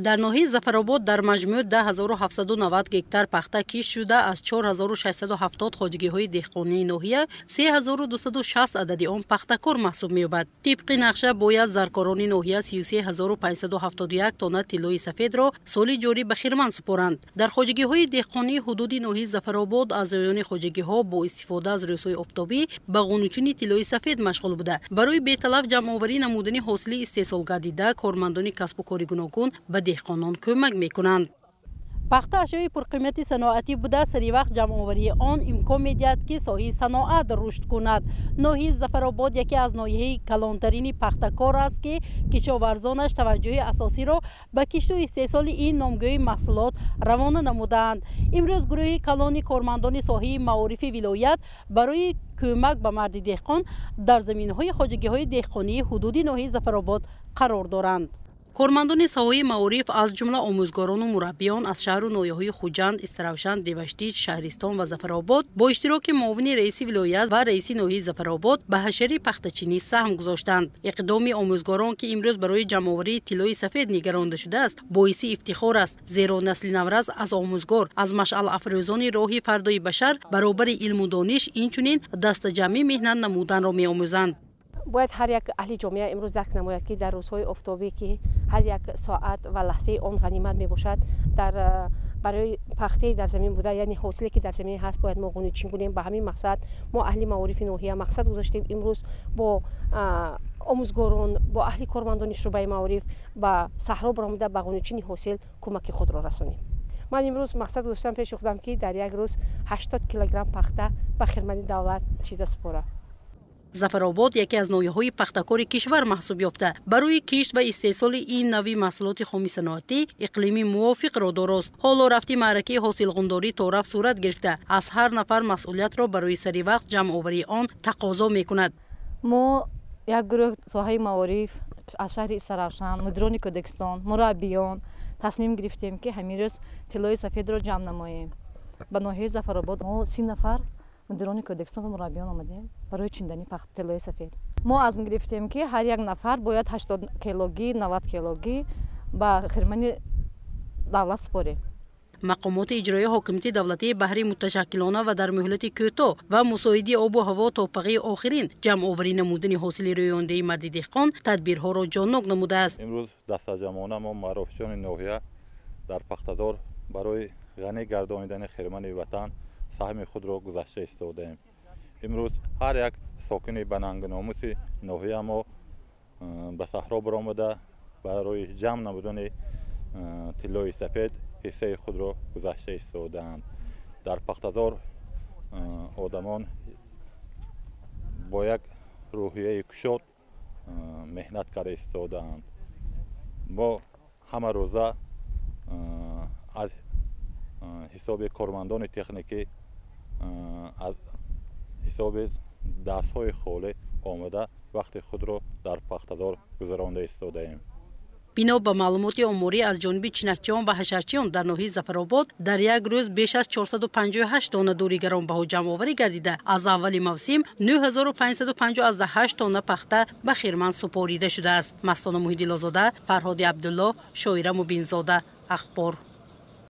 Дар ноҳияи Зафаробод дар маҷмӯъ 10790 гектар пахта кишт шуда, аз 4670 хоҷагиҳои деҳқонии ноҳия 3260 адади он пахтакор маҳсуб меёбад. Тибқи нақша бояд заркорони ноҳия 33571 тонна тиллои сафедро соли ҷорӣ ба хирман супоранд. Дар хоҷагиҳои деҳқонии ҳудуди ноҳияи Зафаробод аъзоёни хоҷагиҳо бо истифода аз рӯзҳои офтобӣ ба ғунучини тиллои сафед машғул буда, барои беталаф ҷамъоварӣ намудани ҳосили истеҳсол гардида кормандони касбу кори гуногун ба деҳқонон кӯмак мекунанд. Пахта ашёи пурқимати саноатӣ буда, сари вақт ҷамъоварии он имкон медиҳад, ки соҳаи саноат рушд кунад. Ноҳияи Зафаробод яке аз ноҳияи калонтарини пахтакор аст, ки кишоварзонаш таваҷҷӯҳи асосиро ба кишту истеҳсоли ин номгӯи маҳсулот равона намудаанд. Имрӯз гурӯҳи калони кормандони соҳаи маорифи вилоят барои кӯмак ба марди деҳқон дар заминҳои хоҷагиҳои деҳқонии ҳудуди ноҳияи Зафаробод қарор доранд. Кормандони соҳаи маориф, аз ҷумла омӯзгорону мураббиён аз шаҳру ноҳияҳои Хуҷанд, Истаравшан, Деваштич, Шаҳристон ва Зафаробод бо иштироки муовини раиси вилоят ва раиси ноҳияи Зафаробод ба ҳашари пахтачинӣ саҳм гузоштанд. Иқдоми омӯзгорон, ки имрӯз барои ҷамъоварии тиллои сафед нигаронда шудааст, боиси ифтихор аст, зеро насли наврас аз омӯзгор, аз машъалафрӯзони роҳи фардои башар баробари илму дониш инчунин дастаҷамъӣ меҳнат намуданро меомӯзанд. Бояд ҳар як аҳли ҷомеа имрӯз дарк намояд, ки дар рӯзҳои офтобӣ, ки ҳар як соат ва лаҳзаи он ғанимат мебошад, дар барои пахтаи дар замин буда, яъне ҳосиле ки дар замин ҳаст, бояд мо ғуничин кунем. Ба ҳамин мақсад мо аҳли маорифи ноҳия мақсад гузоштем имрӯз бо омӯзгорон, бо аҳли кормандони шӯъбаи маориф ба саҳро баромада ба ғуничини ҳосил кӯмаки худро расонем. Ман имрӯз мақсад гузоштам пеши худам, ки дар як рӯз 80 килограмм пахта ба хирмани давлат чида супорам. Зафаробод яке аз ноҳияҳои пахтакори кишвар маҳсуб ёфта, барои кишт ва истеҳсоли ин нави маҳсулоти хоми саноатӣ иқлими мувофиқро дорост. Ҳоло рафти маъракаи ҳосилғундорӣ торафт сурат гирифта, аз ҳар нафар масъулиятро барои сари вақт ҷамъоварии он тақозо мекунад. Мо як гурӯҳ соҳаи маориф аз шаҳри Истаравшан, мудирони Кӯдакистон, мураббиён тасмим гирифтем, ки ҳамин рӯз тиллои сафедро ҷамъ намоем. Ба ноҳияи Зафаробод мо 30 нафар мудирони Кӯдакистон ва мураббиён омадем барои чиндани тиллои сафед. Мо азм гирифтем, ки ҳар як нафар бояд 80 килогӣ, 90 килогӣ ба хирмани давлат супорем. Мақомоти иҷроии ҳокимияти давлатӣ баҳри муташаккилона ва дар муҳлати кӯтоҳ ва мусоиди обу ҳаво то пағии охирин ҷамъоварӣ намудани ҳосили рӯёндаи марди деҳқон тадбирҳоро ҷоннок намудааст. Имрӯз дастаҷамъона мо маъруфчиёни ноҳия дар пахтазор барои ғанӣ гардонидани хирмани ватан саҳми худро гузашта истодаем. Имрӯз ҳар як сокини ба нангу номуси ноҳия мо ба саҳро баромада барои ҷамъ намудани тиллои сафед ҳиссаи худро гузашта истодаанд. Дар пахтазор одамон бо як рӯҳияи кушод меҳнат карда истодаанд. Мо ҳама рӯза аз ҳисоби кормандони техникӣ, аз ҳисоби дарсҳои холӣ омада вақти худро дар пахтазор гузаронда истодаем. Бино ба маълумоти оморӣ аз ҷониби чинакчиён ва ҳашарчиён дар ноҳияи Зафаробод дар як рӯз беш аз 458 тонна дури гаронбаҳо ҷамъоварӣ гардида, аз аввали мавсим 9558 тонна пахта ба хирман супорида шудааст. Мастона Муҳиддилозода, Фарҳоди Абдулло, Шоира Мубинзода, Ахбор.